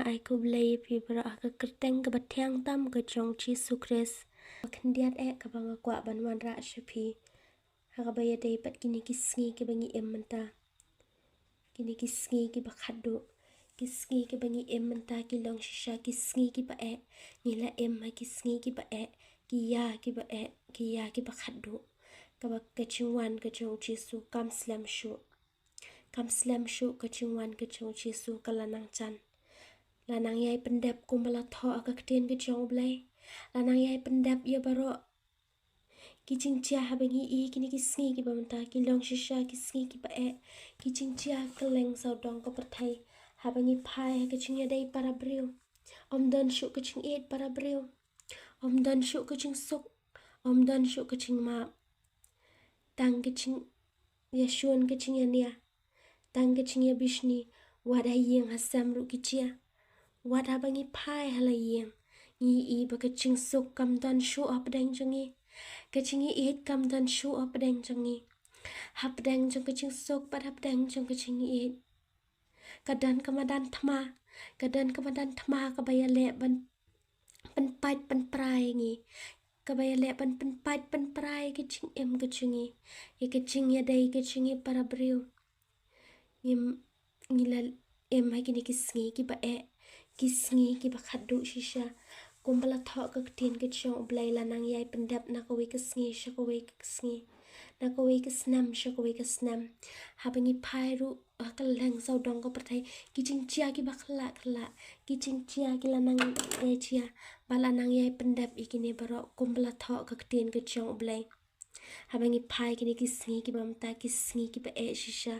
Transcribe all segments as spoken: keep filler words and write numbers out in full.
Ai khublei ïa phi baroh ha ka kyrteng kaba thiang tam ka jong Jisu Khrist. Ba khyndiat eh kaba nga kwah ban wanrah sha phi ha kaba ïadei bad kine ki sngi kiba ngi im mynta. Kine ki sngi kiba khatduh, ki sngi kiba ngi im mynta ki long shisha ki sngi kiba eh. Ngi la im ha ki sngi kiba eh, ki ïa kiba eh, ki ïa kiba khatduh. Kaba ka jingwan ka jong Jisu kam slem shuh. Kam slem shuh ka jingwan ka jong Jisu ka la nang jan. La nang ïai pyndep kumba la thoh ha ka ktien ka jong U Blei. La nang ïai pyndep ïa baroh ki jingjia haba ngi i kine ki sngi kiba mynta ki long shisha ki sngi kiba eh. Ki jingjia kylleng sawdong ka pyrthei haba ngi phai ha ka jingïadei para briew. Ym don shuh ka jingïeit para briew. Ym don shuh ka jingsuk. Ym don shuh ka jingmap. Tang ka jingïashun ka jingïania. Tang ka jingïabishni. Wat ha ïing ha sem ruh ki jia. Wat haba ngi phai ha la ïing, ngi i ba ka jingsuk kam don shuh hapdeng jong ngi. Ka jingïeit kam don shuh hapdeng jong ngi. Hapdeng jong ka jingsuk bad hapdeng jong ka jingïeit ka don ka madan thma. Ka don ka madan thma kaba ïaleh ban pynpait pynpra ïa ngi. Kaba ïaleh ban pynpait pynpra ïa ka jingim ka jong ngi, ïa ka jingïadei ka jong ngi para briew. Ngi, ngi la im ha kine ki sngi kiba eh, ki sngi kiba khatduh shisha. Kumba la thoh ka ktien ka jong U Blei, la nang ïai pyndep na kawei ka sngi sha kawei ka sngi, na kawei ka snem sha kawei ka snem. Haba ngi phai ruh ha kylleng sawdong ka pyrthei, ki jingjia kiba khlak khlak, ki jingjia ki la nang ïai jia. Ba la nang ïai pyndep ïa kine baroh kumba la thoh ka ktien ka jong U Blei. Haba ngi phai kine ki sngi kiba mynta, ki sngi kiba eh shisha.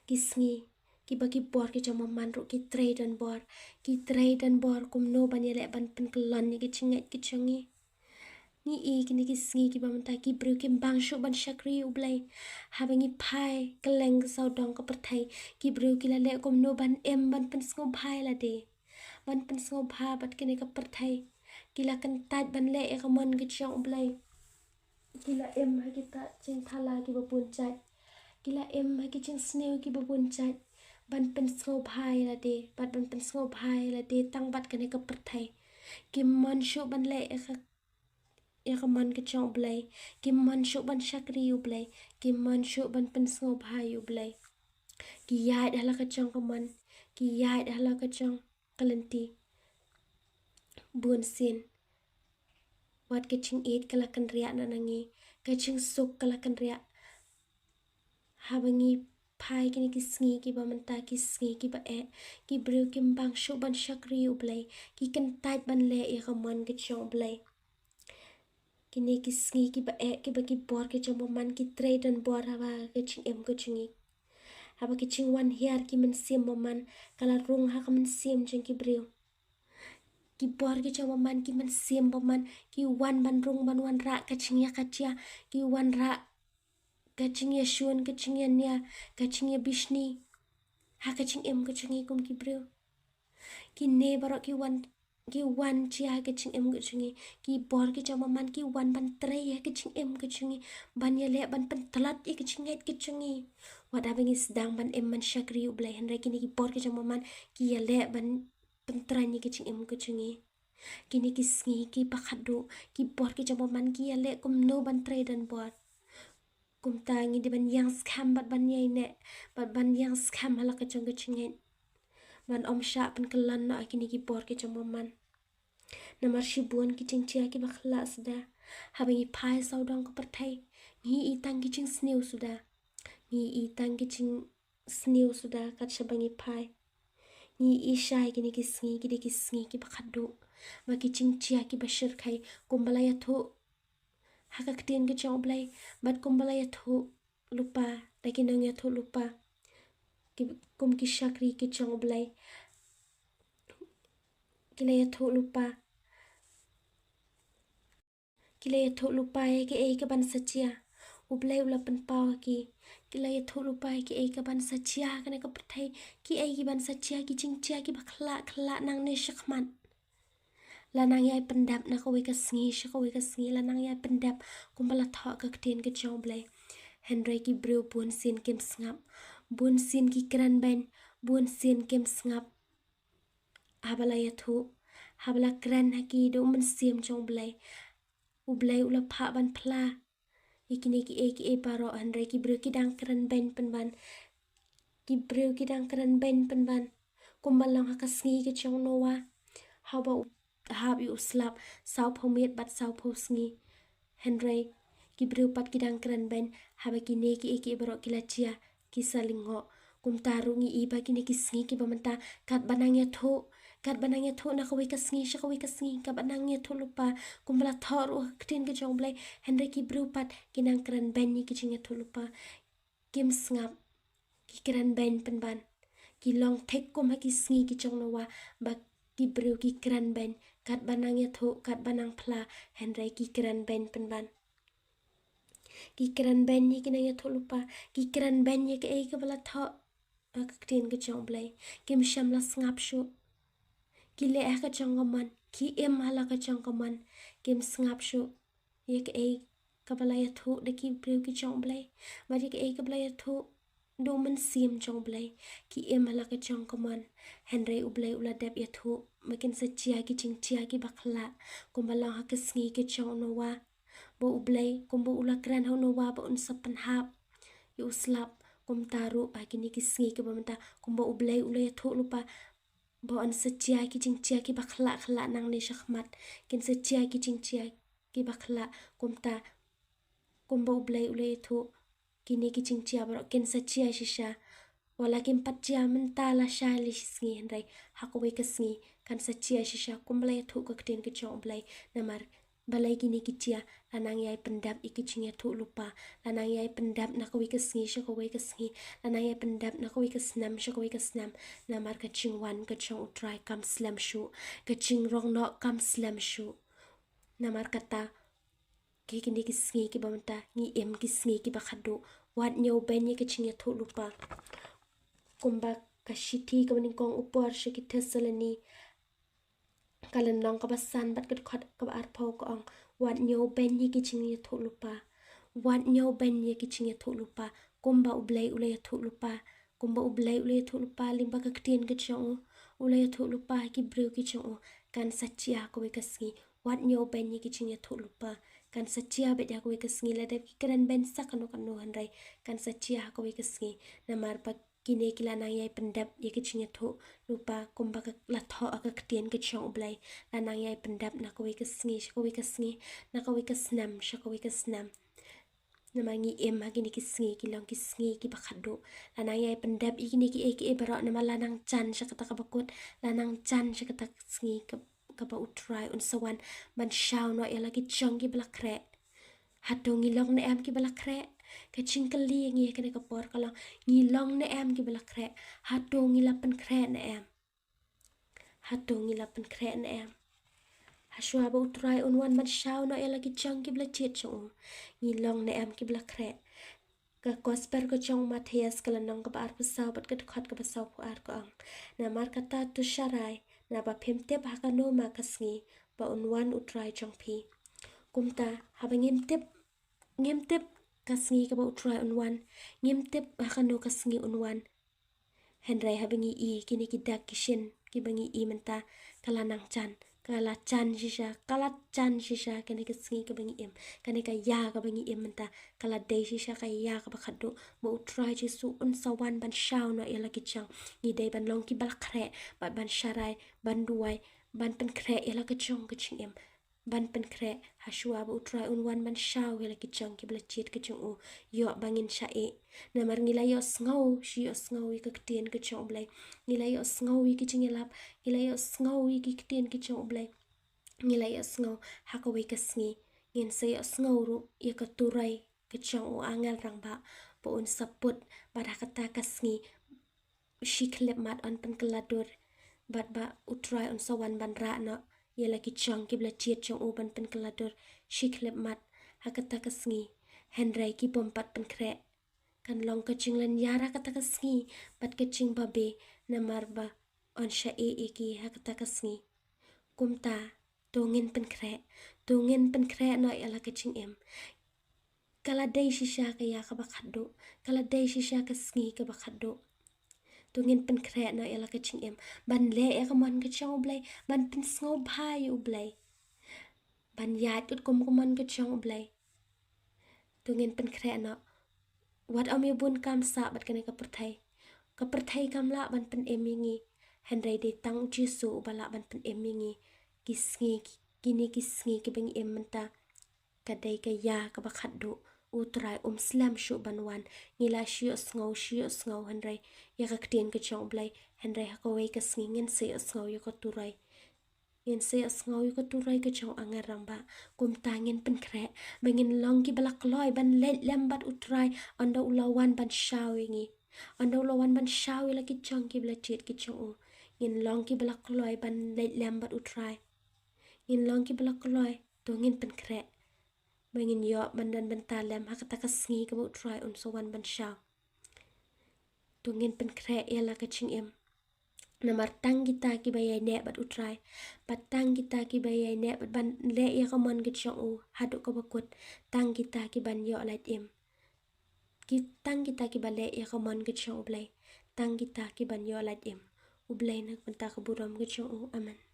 Ki sngi kiba ki bor ki jong u Maman ruh ki trei don bor. Ki trei don bor kumno ban ïaleh ban pynkyllon ïa ki jingngeit ki jong ngi. Ngi i kine ki sngi kiba mynta ki briew kim bang shuh ban shakri U Blei. Haba ngi phai kylleng ka sawdong ka pyrthei, ki briew ki la leh kumno ban im ban pynsngewbha ïa lade, ban pynsngewbha bad kane ka pyrthei. Ki la kyntait ban leh ïa ka mon ka jong U Blei. Ki la im ha kita jingthala kiba bun jait. Ki la im ha ki jingsniew kiba bun jait ban pynsngewbha ïa lade bad ban pynsngewbha ïa lade tang bad kane ka pyrthei. Kim mon shuh ban leh ïa ka, ïa ka mon ka jong U Blei. Kim mon shuh ban shakri U Blei. Kim mon shuh ban pynsngewbha ïa U Blei. Ki ïaid ha la ka jong ka mon, ki ïaid ha la ka jong ka lynti. Bun sien wat ka jingïeit ka la kynriah na ngi, ka jingsuk ka la kynriah. Haba ngi phai kine ki sngi kiba mynta, ki sngi kiba eh, ki briew kim bang shuh ban shakri U Blei. Ki kyntait ban leh ïa ka mon ka jong U Blei. Kine ki sngi kiba eh, kiba ki bor ki jong u Maman ki trei don bor ha ka jingim ka jong ngi. Haba ka jingwan hiar ki mynsiem u Maman ka la rung ha ka mynsiem jong ki briew. Ki bor ki jong u Maman, ki mynsiem u Maman ki wan ban rung ban wanrah ka jingïakajia, ki wanrah ka jingïashun, ka jingïania, ka jingïabishni ha ka jingim ka jong ngi kum ki briew. Kine baroh ki wan, ki wan jia ha ka jingim ka jong ngi. Ki bor ki jong u Maman ki wan ban trei ha ka jingim ka jong ngi, ban ïaleh ban pyntlot ïa ka jingngeit ka jong ngi. Wat haba ngi sdang ban im ban shakri U Blei, hynrei kine ki bor ki jong u Maman ki ïaleh ban pyntrei ïa ka jingim ka jong ngi. Kine ki sngi kiba khatduh, ki bor ki jong u Maman ki ïaleh kumno ban trei don bor. Kumta ngi dei ban ïeng skhem bad ban ïaineh bad ban ïeng skhem ha la ka jong ka jingngeit, ban ym shah pynkyllon noh ha kine ki bor ki jong u Maman. Namar shibun ki jingjia kiba khlak suda. Haba ngi phai sawdong ka pyrthei, ngi i tang ki jingsniew suda. Ngi i tang ki jingsniew suda kat shaba ngi phai. Ngi i shai kine ki sngi ki dei ki sngi kiba khatduh, ba ki jingjia kiba shyrkhei, kumba la ïathuh ha ka ktien ka jong U Blei bad kumba la ïathuh lypa da ki nongïathuhlypa, ki, kum ki shakri ki jong U Blei. Ki la ïathuhlypa, ki la ïathuhlypa ïa kiei ka ban sa jia. U Blei u la pynpaw ha ki. Ki la ïathuhlypa ïa kiei ka ban sa jia ha kane ka pyrthei, kiei ki ban sa jia, ki jingjia kiba khlak khlak nangne shakhmat. La nang ïai pyndep na kawei ka sngi sha kawei ka sngi, la nang ïai pyndep kumba la thoh ka ktien ka jong U Blei. Hynrei ki briew bun sien kim sngap. Bun sien ki kren beiñ, bun sien kim sngap. haba la ïathuh, haba la kren ha ki da u Mynsiem jong U Blei, U Blei u la phah ban phla ïa kine kiei kiei baroh, hynrei ki briew ki dang kren beiñ pynban. Ki briew ki dang kren beiñ pynban. Kumba long ha ka sngi ka jong u Noah, haba u hap ïa u slap, sawphew miet bad sawphew sngi. Hynrei ki briew pat ki dang kren beiñ, haba kine kiei kiei baroh ki la jia, ki sa lyngngoh. Kumta ruh ngi i ba kine ki sngi kiba mynta, katba nang ïathuh, katba nang ïathuh na kawei ka sngi sha kawei ka sngi, katba nang ïathuh lypa, kumba la thoh ruh ha ka ktien ka jong U Blei, hynrei ki briew pat ki nang kren beiñ ïa ki jingïathuh lypa. Kim sngap, ki kren beiñ pynban. Ki long thik kum ha ki sngi ki jong u Noah, ba ki briew ki kren beiñ, katba nang ïathuh, katba nang phla, hynrei ki kren beiñ pynban. Ki kren beiñ ïa ki nang ïathuh lypa, ki kren beiñ ïa kaei kaba la thoh ha ka ktien ka jong U Blei. Kim shym la sngap shuh. Ki leh ha ka jong ka mon, ki im ha la ka jong ka mon, kim sngap shuh ïa kaei kaba la ïathuh da ki briew ki jong U Blei, bad ïa kaei kaba la ïathuh da u Mynsiem jong U Blei. Ki im ha la ka jong ka mon, hynrei U Blei u la dep ïathuh ba kin sa jia ki jingjia kiba khlah, kumba long ha ka sngi ka jong u Noah. Ba U Blei, kumba u la kren ha u Noah ba un sa pynhap ïa u slap, kumta ruh ha kine ki sngi kiba mynta, kumba U Blei u la ïathuh lypa ba un sa jia ki jingjia kiba khlah khlah nangne shakhmat, kin sa jia ki jingjia kiba khlah, kumta kumba U Blei u la ïathuh, kine ki jingjia baroh kin sa jia shisha. Wat la kim pat jia mynta lashai lashisngi, hynrei ha kawei ka sngi kan sa jia shisha kumba la ïathuh ka ktien ka jong U Blei. Namar balei kine ki jia? La nang ïai pyndep ïa ki jingïathuh lypa, la nang ïai pyndep na kawei ka sngi sha kawei ka sngi, la nang ïai pyndep na kawei ka snem sha kawei ka snem. Namar ka jingwan ka jong U Trai kam slem shuh, ka jingrong noh kam slem shuh. Namar kata, ki kine ki sngi kiba mynta ngi im ki sngi kiba khatduh. Wat ñiew beiñ ïa ki jingïathuh lypa. Kumba ka shithi kaba nyngkong u Paul sha ki Thessaloni, ka lynnong kaba san bad ka dkhot kaba arphew ka ong, wat ñiew beiñ ïa ki jingïathuh lypa. Wat ñiew beiñ ïa ki jingïathuh lypa, kumba U Blei u la ïathuh lypa. Kumba U Blei u la ïathuh lypa lyngba ka ktien ka jong u, u la ïathuh lypa ha ki briew ki jong u. Kan sa jia ha kawei ka sngi. Wat ñiew beiñ ïa ki jingïathuh lypa. Kan sa jia beit ha kawei ka sngi, lada ki kren beiñ sa kano kano, hynrei kan sa jia ha kawei ka sngi. Namar ba kine ki la nang ïai pyndep ïa ki jingïathuh lypa, kumba ka la thoh ha ka ktien ka jong U Blei. La nang ïai pyndep na kawei ka sngi sha kawei ka sngi, na kawei ka snem sha kawei ka snem. Namar ngi im ha kine ki sngi, ki long ki sngi kiba khatduh. La nang ïai pyndep ïa kine kiei kiei baroh, namar la nang jan sha kata kaba kut, la nang jan sha kata ka sngi ka, kaba U Trai un sa wan ban shaw noh ïa la ki jong kiba la khreh. Hato ngi long ne em kiba la khreh? Ka jingkylli ïa ngi ha kane ka por ka long, ngi long ne em kiba la khreh? Hato ngi la pynkhreh ne em? Hato ngi la pynkhreh ne em? Hashwa ba U Trai un wan ban shaw noh ïa la ki jong kiba la jied jong u, ngi long ne em kiba la khreh? Ka Gospel ka jong u Mathaios, ka lynnong kaba arphew saw bad ka dkhot kaba sawphew ar ka ong, namar kata to sharai, naba phim tip ha kano ma ka sngi ba un wan U Trai jong phi. Kumta, haba ngim tip, ngim tip ka sngi kaba U Trai un wan, ngim tip ha kano ka sngi un wan. Hynrei haba ngi i kine ki dak ki shin kiba ngi i mynta, ka la nang jan, ka la jan shisha, ka la jan shisha kane ka sngi kaba ngi im, kane ka ïa kaba ngi im mynta, ka la dei shisha ka ïa kaba khatduh, ba U Trai Jisu un sa wan ban shaw noh ïa la ki jong. Ngi dei ban long kiba la khreh, bad ban sharai, ban duwai, ban pynkhreh ïa la ka jong ka jingim. Ban pynkhreh, hashwa ba U Trai un wan ban shaw ïa la ki jong kiba la jied ka jong u. Ïoh ba ngin shah ïeh. Namar ngi la ïohsngew, shi ïohsngew ïa ka ktien ka jong U Blei. Ngi la ïohsngew ïa ki jingïalap, ngi la ïohsngew ïa ki ktien ki jong U Blei. Ngi la ïohsngew, ha kawei ka sngi ngin sa ïohsngew ruh ïa ka turoi ka jong u angel rangbah, ba un sa put, bad ha kata ka sngi shi khyllipmat yn pynkylla dur, bad ba U Trai un sa wan ban rah noh ïa la ki jong kiba la jied jong u ban pynkylla dur shi khyllipmat ha kata ka sngi. Hynrei ki bym pat pynkhreh. Kan long ka jinglynñiar ha kata ka sngi bad ka jingbabe, namar ba yn shah ïeh ïa ki ha kata ka sngi. Kumta, to ngin pynkhreh, to ngin pynkhreh noh ïa la ka jingim. Ka la dei shisha ka ïa kaba khatduh, ka la dei shisha ka sngi kaba khatduh. To ngin pynkhreh noh ïa la ka jingim ban leh ïa ka mon ka jong U Blei, ban pynsngewbha ïa U Blei, ban ïaid katkum ka mon ka jong U Blei. To ngin pynkhreh noh. Wat ym ïa bun kam sah bad kane ka pyrthei. Ka pyrthei kam lah ban pynim ïa ngi. Hynrei dei tang U Jisu uba lah ban pynim ïa ngi. Ki sngi, kine ki sngi kiba ngi im mynta, ka dei ka ïa kaba khatduh. U Trai um slem shuh ban wan. Ngi la shu ïohsngew, shu ïohsngew, hynrei ïa ka ktien ka jong U Blei, hynrei ha kawei ka sngi ngin sa ïohsngew ïa ka turoi. Ngin sa ïohsngew ïa ka turoi ka jong u Nongrangbah. Kumta ngin pynkhreh ba ngin long kiba la kloi ban leit lem bad U Trai ynda u la wan ban shaw ïa ngi. Ynda u la wan ban shaw ïa la ki jong kiba la jied ki jong u. Ngin long kiba la kloi ban leit lem bad U Trai. Ngin long kiba la kloi, to ngin pynkhreh ba ngin ïoh ban don bynta lem ha kata ka sngi kaba U Trai un sa wan ban shaw. To ngin pynkhreh ïa la ka jingim. Namar tang kita kiba ïaineh bad U Trai, bad tang kita kiba ïaineh bad ban leh ïa ka mon ka jong u haduh kaba kut, tang kita kiban ïoh lait im. Ki, tang kita kiba leh ïa ka mon ka jong U Blei, tang kita kiban ïoh lait im. U Blei un ai bynta ka burom ka jong u. Amen.